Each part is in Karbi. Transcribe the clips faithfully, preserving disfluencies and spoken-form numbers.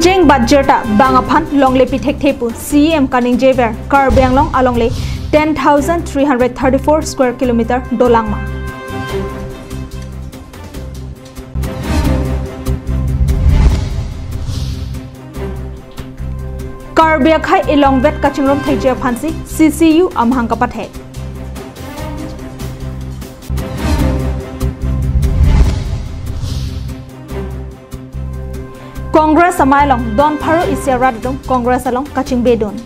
Cheng bat jirta bang aphan longle pi thekthe pu C E M kaningjever, Karbi Anglong alongle ten thousand three hundred thirty-four square kilometer dolang ma? Karbi akhei elongvet kachingrum thekji aphansi C C U amahang kapathek. Congress amei along don pharo isi arat atum Congress along kachingbedun.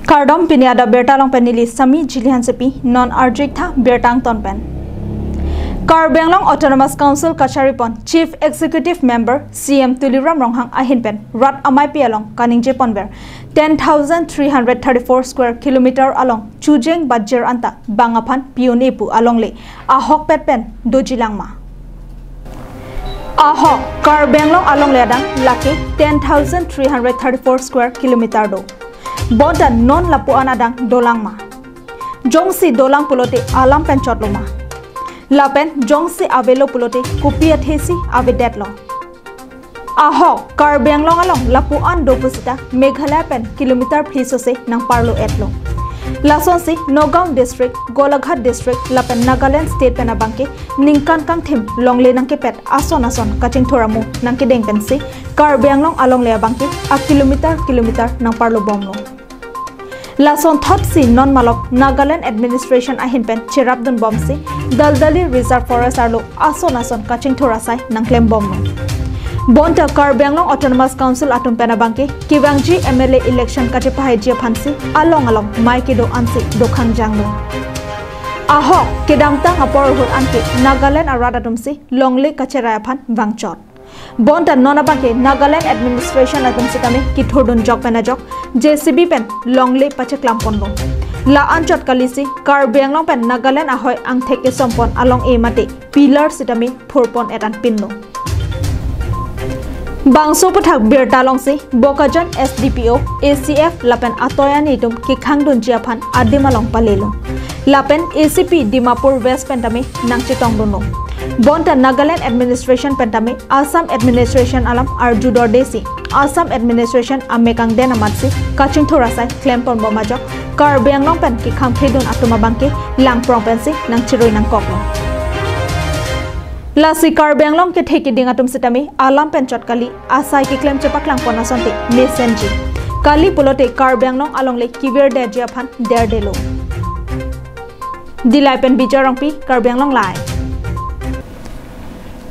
Kardom, pini adap birta along pen neli Sami Jili Hansepi, non arjik tha birta angton pen. Karbi Anglong Autonomous Council kacharipon Chief Executive Member C M Tuliram Ronghang ahin pen rat ameipi along kaningjeponver ten thousand three hundred thirty-four square kilometer along chujeng bat jir anta bang aphan pi-un-e pu alongle ahokpet pen dojilang ma? Ahok, Karbi Anglong alongle adang lake ten thousand three hundred thirty-four square kilometer do. Bonta non lapu-an adang dolang ma? Jongsi dolang pulote alam pen chotlo ma? Lapen jongsi avelo pulote kopi athesi avedetlo? Ahok, Karbi Anglong along lapu-an do pusita Meghalaya pen kilometer phli sose nangparlo-etlo. Lasonsi Nagaon district, Golaghat district lapen Nagaland state pen abangke ningkan kangthim longle nangkepet ason ason kachingthur amu nangkedeng pensi Karbi Anglong alongle abangke a kilometer kilometer nangparlo bomlo. Lasonthotsi non malok Nagaland administration ahin pen cherapdunbomsi Daldali Reserve Forest arlo ason ason kachingthur asai nangklembomlo. Bonta Karbi Anglong Autonomous Council atum pen abangke kevangji M L A election kachepahaiji aphansi along along mei kedo ansi dokhang janglo. Ahok, kedamtang apor ahut anke Nagaland arat atumsi longle kacherai aphan vangchot. Bonta non abangke Nagaland administration atum sitame kethurdun jok pen ajok J C B pen longle pacheklamponlo. La anchot kalisi Karbi Anglong pen Nagaland ahoi angthek kesompon along-e mate pillar sitame phurpon-et anpinlo. Bangso aputhak birta alongsi Bokajan S D P O, A C F lapen atoi ani atum kekhangdunji aphan adim along palelo. Lapen A C P Dimapur West pen tame nangchetongdunlo. Bonta Nagaland administration pen tame Assam administration alam arjudordesi Assam administration amek angden amatsi kachingthur asai klemponbom ajok Karbi Anglong pen kekhang phedun atum abangke langprong pensi nangcherui nangkoklo. Lasi Karbi Anglong kethe keding atum sitame alam pen chot kali, asai keklem chepaklangpon asonte mesenji. Kali pulote Karbi Anglong alongle kevirdetji aphan derdelo. Dillai pen Bijay Rongpi, Karbi Anglong Live.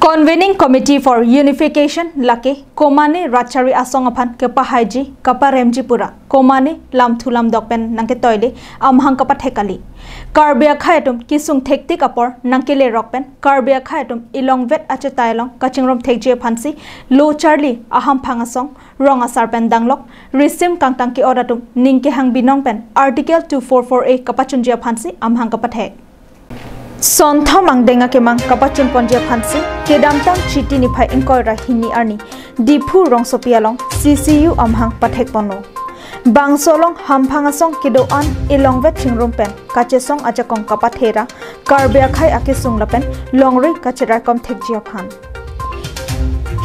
Convening Committee for Unification lake komane rat chari asong aphan kepahaiji kaparemji pura komane lamthu lamdok pen nangketoile amahang kapathek kali. Karbi akhei atum kesung thektik apor nangkelerok pen Karbi akhei atum elongvet achetai along kachingrum thekji aphansi lo charli ahamphang asong, rong asar pen danglok, risim kangtang ke-ot atum ning kehang binong pen Article two four four A kapachunji aphansi amahang kapathek. Sonthom angdeng akemang kapachunponji aphansi kedamtang Chiti niphai ingkoi ra hini arni Diphu rongsopi along C C U amahang pathekponlo. Bangso along hamphang asong kedo-an elongvet chingrum pen kachesong ajakong kapathe ra Karbi akhei akesung lapen longri kachiraikom thekji aphan.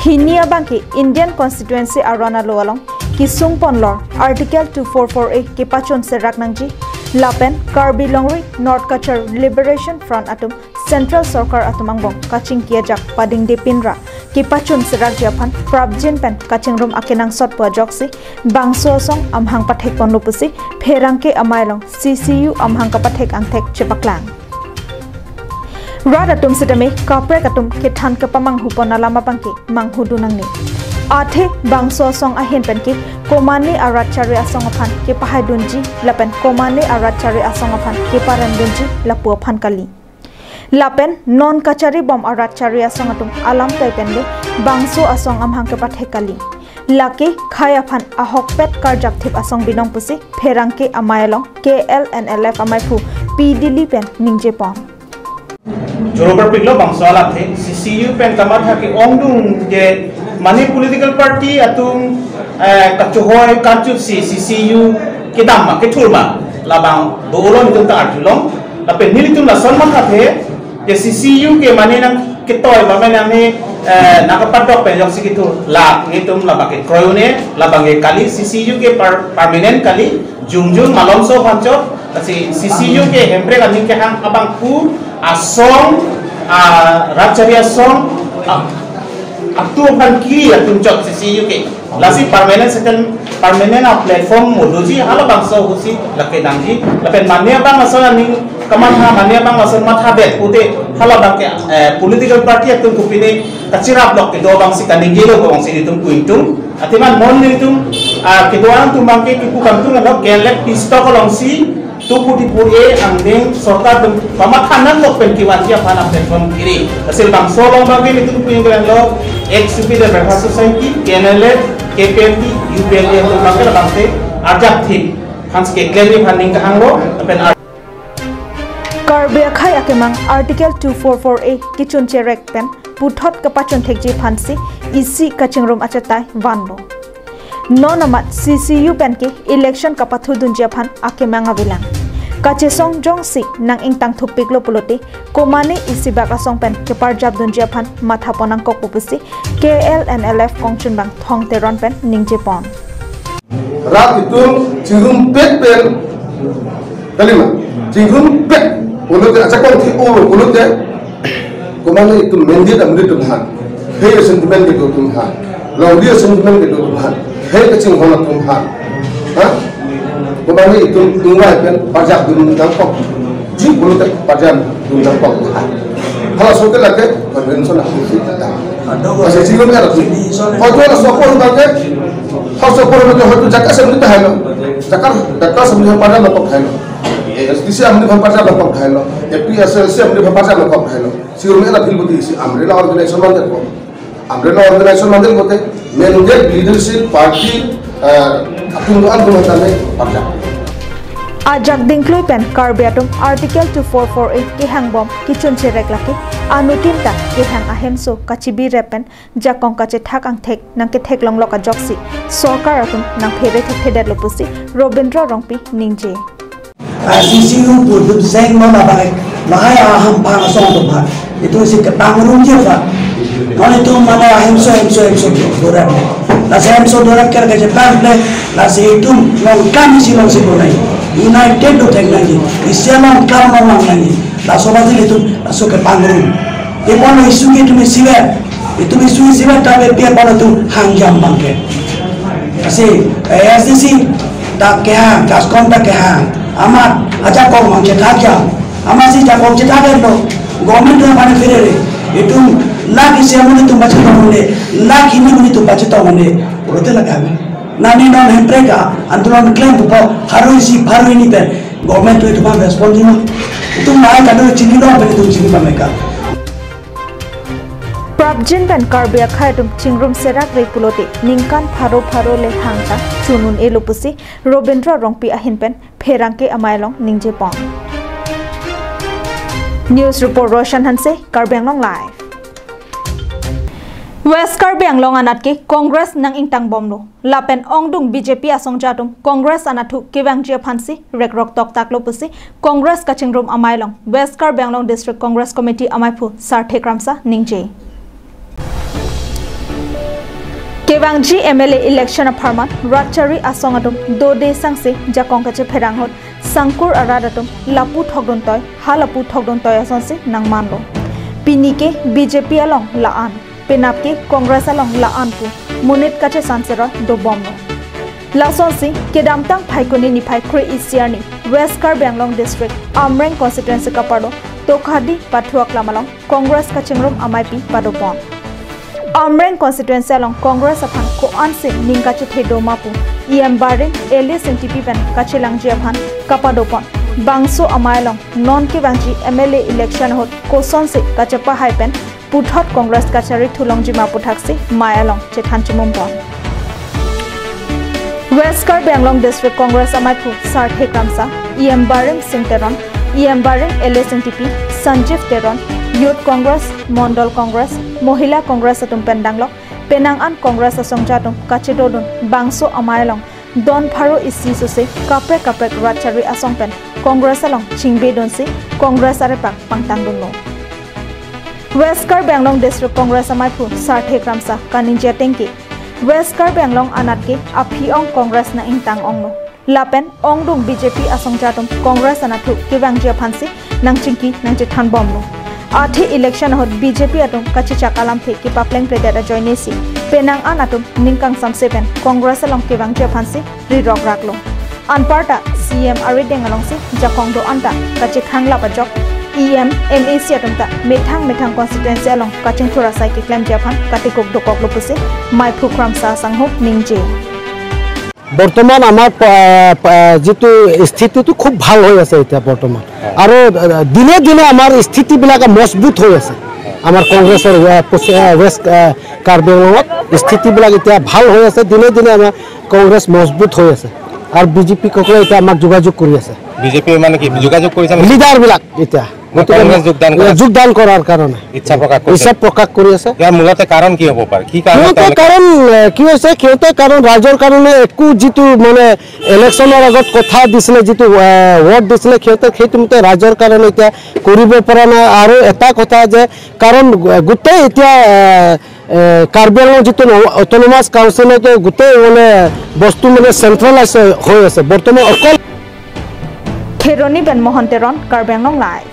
Hini abangke Indian Constituency aron alo along kesungponlor Article two four four A kepachun serak nangji lapen Karbi longri North Cachar Liberation Front atum Central Sorkar atum angbong kachingki ajak padingdepin ra kepachun serakji aphan prapjin pen kachingrum akenangsot pu ajoksi bangso asong amahang pathekponlo pusi pherangke amei along C C U amahang kapathek angthek chepaklang. Rat atum sitame kaprek atum kethan kepamanghupon alam abangke manghudun nangne. Athe bangso asong ahin penke komane arat chari asong aphan kepahaidunji lapen komane arat chari asong aphan keparemdunji lapu aphan kali. Lapen non kacharibom arat chari asong atum alam toi penle bangso asong amahang kepathek kali. Lake khei aphan ahokpet karjapthip asong binong pusi pherangke amei along K L N L F ameiphu P Dili pen ningjepon. Jorobar piklo bangso alathe C C U pen kamatha ke-ongdung ke mane political party atum, eh, kachohoi karchutsi C C U kedam ma kethur ma labang do-olon itum ta arjulong. Lapen nelitum lason mathathe ke C C U ke mane nangketoi ba mane nangni Eh, nangkapadok pen joksi kethu la nelitum labangke kroikre, labangke kali, C C U ke per-, permanent kali, jongjong malomso aphan chot, lasi C C U ke Hemprek aning kehang abang pu asong, ah, Rajchari asong, ah, atum aphan ke atum chot C C U ke. Lasi permanent second, permanent a-platform mo doji, halabangso ahutsi lake nangji, lapen mane abang ason aning kamatha, mane abang ason mathadet pute, halabangke, eh, political party atum kopine kachirap lok kedo abangsi kaningjelo abangsi nelitum pu ingtung. Athema non nelitum, ah, kedo atum abangke kipu kangtung along, K L F peace talk alongsi, tu pudi pu e angdeng sorkar atum pamatha nangkok pen kevanji aphan a-platform kiri. Lasi labangso along abangke nelitum pu ingtung lo, ex U P Delhi Welfare Society, K N L F, K P N T, U P L A atum abangke labangke arjap thip aphansi keklemji aphan ning kehanglo, lapen ar- Karbi akhei akemang Article two four four A kechuncherek pen puthot kapachunthekji aphansi isi kachingrum achetai vanlo. Non amat C C U pen ke election kapathudunji aphan akemang avelang. Kachesong jongsi nang-ingtang thupiklo pulote, komane isibak asong pen keparjapdunji aphan mathapon nangkokpo pusi K L N L F kongchunbang Thong Teron pen ningjepon. Rat itum chingrumpet pen, kalima, chingrumpet pulote, ajakong thi-o pulote, komane itum mandate amri atum aphan, hei sentiment kedo atum aphan, longri sentiment kedo atum aphan, hei kachinghon atum aphan, ha? Komane itum ingvai pen parjapdun nangkok, ji pulote parjapdun nangkok, ha? Halaso ke lake convention ahutsi ta. Masi chingrum ya lake. Hoito laso apor abangke, laso apor abangke hoito Jakarta Assembly tahai lo. Jakarta, Jakarta Assembly aphan parjap nangkok tahai lo. A S D C Assembly aphan parjap nangkok tahai lo. A P S L C Assembly aphan parjap nangkok tahai lo. Chingrum ya la phil buti si Umbrella Organization mandate ko. Umbrella Organization mandate pote, mandate leadership party, eh, atum do-an atum tame parjap. Ajak dingklui pen Karbi atum Article two four four A kehangbom kechuncherek lake, anuttin ta kehang ahemso kachibi rep pen jakong kachethak angthek nangketheklonglok ajoksi sorkar atum nangphere thekthedetlo pusi Robindra Rongpi ningje. Ah, C C U pu atum seng non abang, lahai ahamphan asong atum aphan, itum si kepangrumji aphan. Non itum mane ahemso, hemso, hemso do-rap. Lasi hemso do-rap ker kacheplang le, lasi itum longkam isi alongsi bonai. United do thek nangji. Isi alongkam along lang nangji. Laso abang si itum laso kepangrum. Ipo lo issue ke itum isivet. Itum issue isivet ta B P F aphan itum hangjam abangke. Lasi, eh, A S D C ta kehang, KASCOM ta kehang. Amat ajakong mang chethak jam. Amatsi jakong chethak lo. Government atum aphan pherere. Itum lakh isi amonit atum pachetong un-e, lakh hini amonit atum pachetong un-e. Pulote lake amen. Nani non Hemprek a-andolon klem pupo, pharo isi, pharo hini pen government atum itum aphan respond jima. Itum nai kado chini non pen itum chini pameka. Prapjin pen Karbi akhei atum chingrum serak re pulote ningkan pharo pharo le hangta chun un-elo pusi Robindra Rongpi ahin pen pherangke amei along ningjepon. News report Roshan Hanse, Karbi Anglong Live. West Karbi Anglong anat ke Congress nang-ingtangbomlo. Lapen ongdung B J P asongja atum Congress anatthu kevangji aphansi rekrok toktaklo pusi Congress kachingrum amei along West Karbi Anglong District Congress Committee ameiphu Sarthe Kramsa ningje. Kevangji M L A election apharman Rajchari asong atum dode sangse jakong kachepherang ahut Sangkur arat atum lapu thokdun toi, ha lapu thokdun toi asonsi nangmanlo. Pini ke B J P along la-an, penap ke Congress along la-an pu monit kachesan sera dobomlo. Lasonsi kedamtang Phaikuni niphai kre-isi arni West Karbi Anglong District Amreng Constituency kaparlo Tokhadi pathu aklam along Congress kachingrum ameipi padopon. Amreng Constituency along Congress aphan ko-ansi ning kachethe doma pu E M Baring, L A Singtipi pen kachelangji aphan kapadopon. Bangso amei along non kevangji M L A election ahut kosonsi kachepahai pen puthot Congress kachari thulongjima aputhaksi mei along chethan chimumpon. West Karbi Anglong District Congress ameiphu Sarthe Kramsa, E M Baring Sing Teron, E M Baring, L A Singtipi, Sanjeev Teron, Youth Congress, Mondol Congress, Mohila Congress atum pen danglok penang an Congress asongja atum kachedodun bangso amei along don pharo isi sose kaprek kaprek Rajchari asong pen Congress along chingbedunsi Congress arepak pangtangdunlo. West Karbi Anglong District Congress amaiphu Sarthe Kramsa kaningje atengke, West Karbi Anglong anat ke aphi-ong Congress nang-ingtang onglo. Lapen ongdung B J P asongja atum Congress anatthu kevangji aphansi nangchingki nangchethanbomlo. Athe election ahut B J P atum kachechak alamthe kepaplengpledet ajoinesi penang an atum ning kangsamse pen Congress along kevangji aphansi rirok raklo. Anparta C M arideng alongsi jakong do-an ta kachethang lap ajok E M, M A C atum ta methang methang constituency along kachingthur asai keklemji aphan katikuk dokoklo pusi maiphu Kramsa asangho ningje. বৰ্তমান আমাৰ প-, প-, যিটো স্থিতিটো খুব ভাল হৈ আছে এতিয়া বৰ্তমান। আৰু, আহ, দিনে দিনে আমাৰ স্থিতিবিলাক মজবুত হৈ আছে। আমাৰ কংগ্ৰেছৰ, আহ, পশ্চিম, আহ, ৱেষ্ট, আহ, কাৰ্বি আংলঙত স্থিতিবিলাক এতিয়া ভাল হৈ আছে, দিনে দিনে আমাৰ কংগ্ৰেছ মজবুত হৈ আছে। আৰু বি জে পি সকলে এতিয়া আমাক যোগাযোগ কৰি আছে। বি জে পি মানে কি যোগাযোগ কৰিছে নেকি? লিডাৰবিলাক এতিয়া। গতিকে কংগ্ৰেছ যোগদান কৰা? যোগদান কৰাৰ কাৰণে। ইচ্ছা প্ৰকাশ কৰিছে? ইচ্ছা প্ৰকাশ কৰি আছে। ইয়াৰ মূলতে কাৰণ কি হ'ব পাৰে? কি কাৰণ মূলতে তেওঁলোকে কাৰণ, এ, কি হৈছে, সিহঁতে কাৰণ ৰাইজৰ কাৰণে একো যিটো মানে ইলেকশ্যনৰ আগত কথা দিছিলে, যিটো, এ, ৱৰ্ড দিছিলে, সিহঁতে সেইটো মতে ৰাইজৰ কাৰণে এতিয়া কৰিব পৰা নাই। আৰু এটা কথা যে কাৰণ গোটেই এতিয়া, এ, এ, কাৰ্বি আংলং যিটো ন-, অট'নমাছ কাউন্সিলতো গোটেই মানে বস্তু মানে চেণ্ট্ৰেলাইজ হৈ আছে। বৰ্তমান অকল Kheroni pen Mohan Teron, Karbi Anglong Live.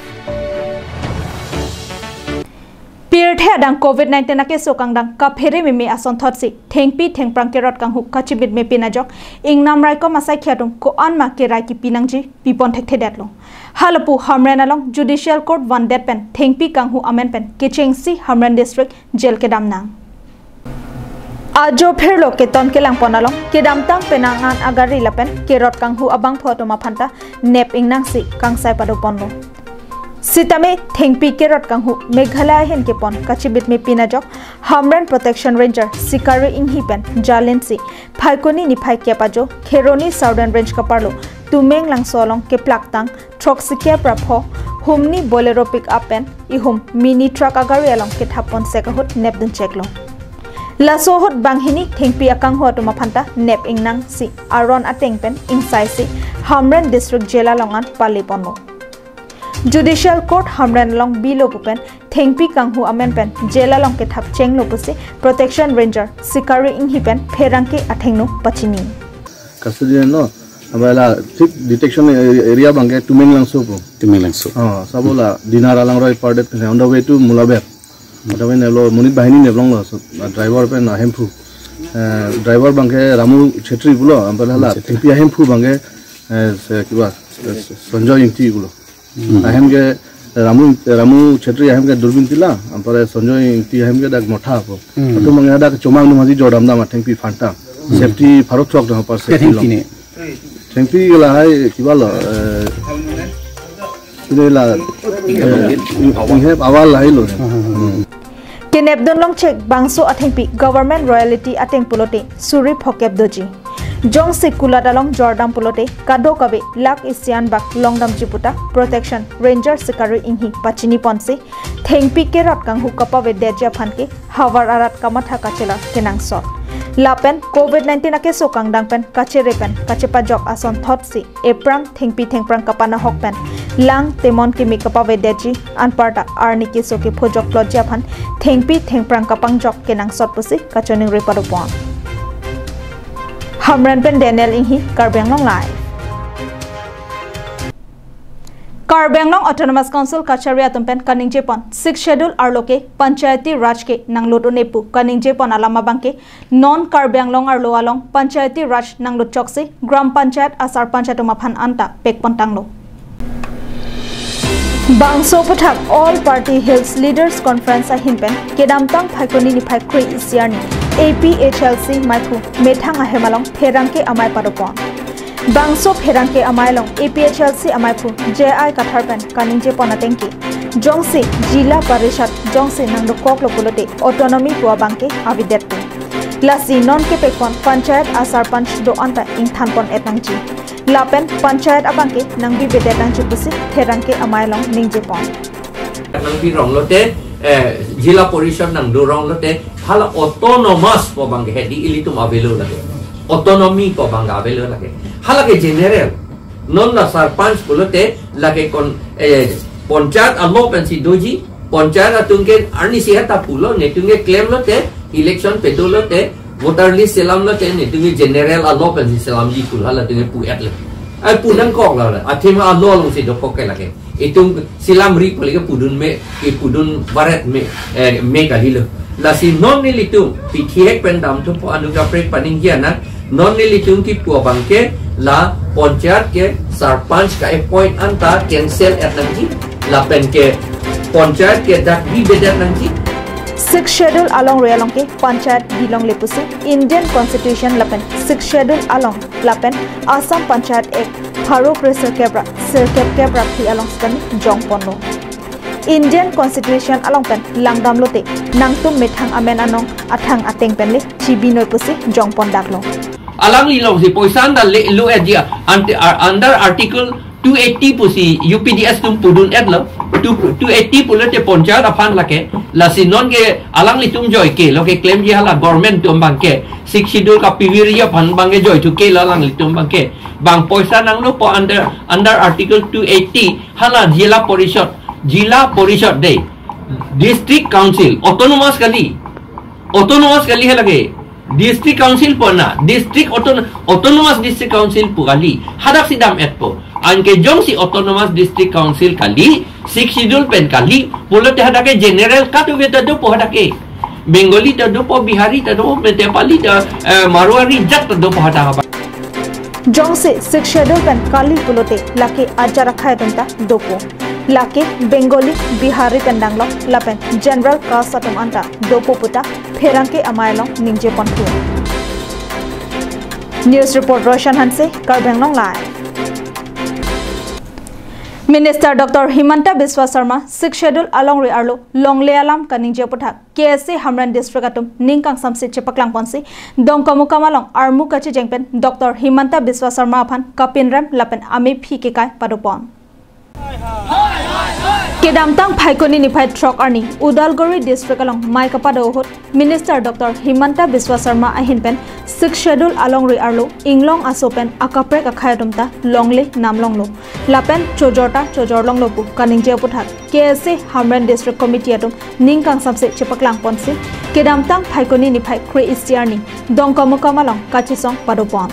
Pirthe adang covid nineteen akeso kangdang kaphere meme asonthotsi thengpi thengphrang kerot kanghu kachibit mepin ajok ingnam raikom asaikhi atum ko-an ma kerai kipi nangji pipon thekthedetlo. Halapu Hamren along Judicial Court vandet pen thengpi kanghu amen pen kechengsi Hamren District jail kedam nang. Ajo phirlo keton kelangpon along kedamtang penang an agari lapen kerot kanghu abangphu atum aphanta nep ingnangsi kangsai padoponlo. Sitame thengpi kerot kanghu Meghalaya ahin kepon kachibit mepin ajok Hamren Protection Ranger Sikari Inghi pen jalinsi Phaikuni niphai kep ajo Kheroni Southern Range kaparlo Tumeng Langso along keplaktang throksi kep ra pho humni Bolero pickup pen ihum mini truck agari along kethap ponsek ahut nepdun cheklo. Laso ahut banghini thengpi akanghu atum aphanta nep ingnangsi aron ateng pen ingsaisi Hamren District Jail along an paleponlo. Judicial Court Hamren along bilo pu pen thengpi kanghu amen pen jail along kethap chenglo pusi Protection Ranger Sikari Inghi pen pherangke athengno pachini. Custody no, abala thik detection area abangke Tumeng Langso po. Tumeng Langso. Oh, sabola Dinar Alangroi pardet pen on the way to Mulabek. Adabe nelo monit bahini neblonglo, so, driver pen ahemphu. Eh, driver abangke Ramu Chetri pulo, ampala hala, Chetri. Thengpi ahemphu abangke, eh, se, kiba, eh, Sanjoy Ingti pulo. Hmm. Ahem ke Ramu, Ramu Chetri ahem ke Durbin Tila, ampara Sanjoy Ingti ahem ke dak Motha po. Hmm. Atum abangke dak chomang nung haji jordam dam thengpi phanta. Hmm. Safety pharo throk dam apar safety thengpi lo. Ne. Thengpi ke lahai kiba lo, eh, kine la, eh, ing-, inghe awal lahai lo. Hmm. Kenepdun longchek bangso athengpi government royalty ateng pulote suri phokep doji. Jongsi kulat along jordam pulote kadokave lakh isi anbak longdamji puta Protection Ranger Sikari Inghi pachini ponsi thengpi kerot kanghu kapavedetji aphan ke havar arat kamatha kachelar kenangsot. Lapen covid nineteen akeso kangdang pen kachere pen kachepajok asonthotsi ephrang thengpi thengphrang kapanahok pen lang temon kimi kapavedetji anparta arni keso kephojokplotji aphan thengpi thengphrang kapangjok kenangsot pusi kachiningri padopon. Hamren pen Daniel Inghi, Karbi Anglong Live. Karbi Anglong Autonomous Council kachari atum pen kaningjepon Sixth Schedule arlo ke Panchayati Raj ke nanglut un-e pu kaningjepon alam abangke non Karbi Anglong arlo along Panchayati Raj nanglut choksi Gram Panchayat asarpanch atum aphan anta pekpon tanglo. Bangso aphuthak All Party Hills Leaders Conference ahin pen kedamtang Phaikuni niphai kre-isi arni A P H L C maiphu methang ahem along pherangke amei padopon. Bangso pherangke amei along A P H L C ameiphu J I Kathar pen kaningjepon atengke, jongsi Zilla Parishad jongsi nangdokoklo pulote autonomy pu abangke avedetpo. Lasi non kepekpon Panchayat asarpanch do-an ta ingthanpon-et nangji. Lapen Panchayat abangke nangbibedet nangji pusi pherangke amei along ningjepon. Nangpirong lote, eh, Zilla Parishad nangdorong lote, hala autonomous pu abangke hedi ilitum avelo lake. Autonomy pu abangke avelo lake. Halake general. Non la sarpanch pulote lake kon, eh, Panchayat amo pensi doji, Panchayat atum ke arnisi heta pulo, netum ke klemlote, election pedolote, voter list selamlote, netum ke general alo pensi selamji pu halatum ke pu-et le. Ai pu nangkok lo le. Athema alo alongsi dokok ke lake. Itum selamri pu le ke pudun me, ke pudun baret me, eh, me kalilo. Lasi non nelitum, pithihek pen damthupo, anut kaprek paningje nang, non nelitum kipu abang ke, la panchayat ke sarpanch ka-appoint anta cancel-et nangji, lapen ke panchayat ke dak bibedet nangji. Sixth Schedule alongri along ke panchayat bilongle pusi Indian Constitution lapen Sixth Schedule along lapen Assam Panchayat Act pharo kre sirkep ra sirkep kep ra phi along sitame jongponlo. Indian Constitution along pen langdamlote nangtum methang amen anong athang ateng pen le chibinoi pusi jongpondaklo. Alangli alongsi poisa anta le lo-etji, ante-, ar-, under Article two eighty pusi U P D S atum pudun-etlo. Two, two eighty pulote panchayat aphan lake. Lasi non ke alanglitum joike lo keklemji hala government atum abang ke. Sixth Schedule kapivirji aphan abang ke joithu ke lo alanglitum abang ke. Bang poisa nanglopo under, under Article two eighty hala Zilla Parishad, Zilla Parishad dei. District Council, autonomous kali. Autonomous kali hala ke. District Council pu na, District Auton-, Autonomous District Council pu kali. Hadak si dam-etpo. Anke jongsi Autonomous District Council kali, Sixth Schedule pen kali, pulote hadak ke general katuve ta dopo hadak ke. Bengali ta dopo, Bihari ta dopo, Nepali ta, eh, Marwari jat ta dopo hadak abang. Jongsi Sixth Schedule pen kali pulote lake ajat akhei atum ta dopo. Lake Bengali, Bihari pen danglo lapen general caste atum anta dopo puta pherangke amei along ningjeponthu. News report Roshan Hanse, Karbi Anglong Live. Minister Doctor Himanta Biswa Sarma Sixth Schedule alongri arlo longle alam kaningje aputhak K S A Hamren District atum ning kangsamse chepaklangponsi Dongkamukam along armu kachijeng pen Doctor Himanta Biswa Sarma aphan kapinrem lapen amephi kekai padopon. Kedamtang Phaikuni niphai throk arni Udalguri District along mei kapado ahut Minister Doctor Himanta Biswa Sarma ahin pen Sixth Schedule alongri arlo inglong aso pen akaprek akhei atum ta longle namlonglo lapen chojor ta chojorlonglo pu kaningje aputhak K S A Hamren District Committee atum ning kangsamse chepaklangponsi kedamtang Phaikuni niphai kre-isi arni Dongkamukam along kachesong padopon.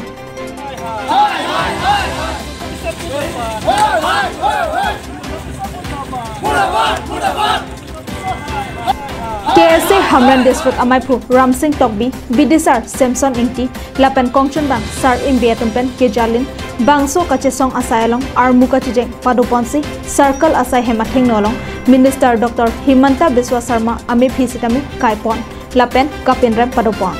K S A Hamren District amaiphu Ramsing Tokbi, Bidisar Samson Ingti, lapen kongchunbang Sar Imbi atum pen kejalin bangso kachesong asai along armu kachijeng padoponsi circle asai hem athengno along Minister Doctor Himanta Biswa Sarma amephi sitame kaipon lapen kapinrem padopon.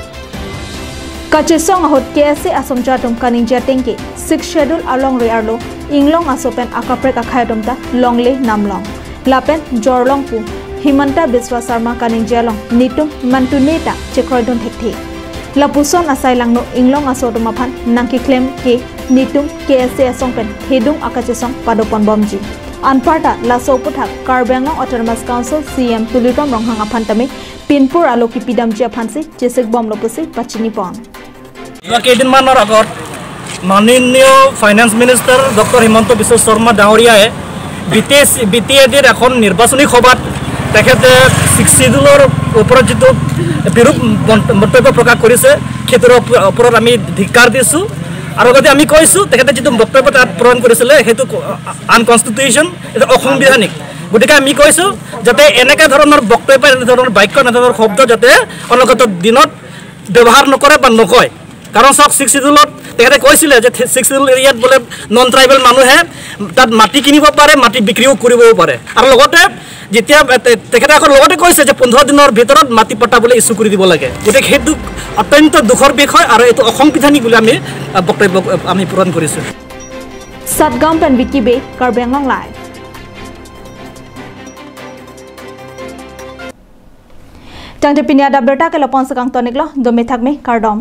Kachesong ahut K S A asomja atum kaningje ateng ke Sixth Schedule alongri arlo inglong aso pen akaprek akhei atum ta longle namlong lapen jorlong pu Himanta Biswa Sarma kaningje along netum mantune ta chekroidun thekthe. Lapuson asai langno inglong aso atum aphan nangkeklem ke netum K S A asong pen thedung akachesong padoponbomji. Anparta laso aputhak Karbi Anglong Autonomous Council C E M Tuliram Ronghang aphan tame pinpur alo kipidamji aphansi chesikbomlo pusi pachinipon. যোৱা কেইদিনমানৰ আগত মাননীয় finance minister doctor Himanta বিশ্ব শৰ্মা ডাঙৰীয়াই B T এছ, B T এ ডিৰ এখন নিৰ্বাচনী সভাত তেখেতে ছিক্স শ্বিডিউলৰ ওপৰত যিটো বিৰূপ মন্ত-, মন্তব্য প্ৰকাশ কৰিছে, সেইটোৰ ওপ-, ওপৰত আমি ধিক্কাৰ দিছোঁ। আৰু লগতে আমি কৈছোঁ, তেখেতে যিটো বক্তব্য তাত প্ৰেৰণ কৰিছিলে, সেইটো আনকনষ্টিটিউচন, এইটো অসাংবিধানিক। গতিকে আমি কৈছোঁ যাতে এনেকুৱা ধৰণৰ বক্তব্য, এনেধৰণৰ বাক্য, এনেধৰণৰ শব্দ যাতে অনাগত দিনত ব্যৱহাৰ নকৰে বা নকয়। কাৰণ চাওক, ছিক্স শ্বিডিউলত তেখেতে কৈছিলে যে ছিক্স শ্বিডিউল এৰিয়াত বোলে নন ট্ৰাইবেল মানুহে তাত মাটি কিনিব পাৰে, মাটি বিক্ৰীও কৰিব পাৰে। আৰু লগতে যেতিয়া তে-, তেখেতে আকৌ লগতে কৈছে যে পোন্ধৰ দিনৰ ভিতৰত মাটি পট্টা বোলে ইছ্যু কৰি দিব লাগে। গতিকে সেইটো অত্যন্ত দুখৰ বিষয় আৰু এইটো অসাংবিধানিক বুলি আমি, আহ, বক্তব্য, আহ, আমি প্ৰেৰণ কৰিছোঁ। Satgaon pen Vicky Bey, Karbi Anglong Live. Tangte pini adap birta ke lapu-an si kangtoniklo, dome thakme, kardom.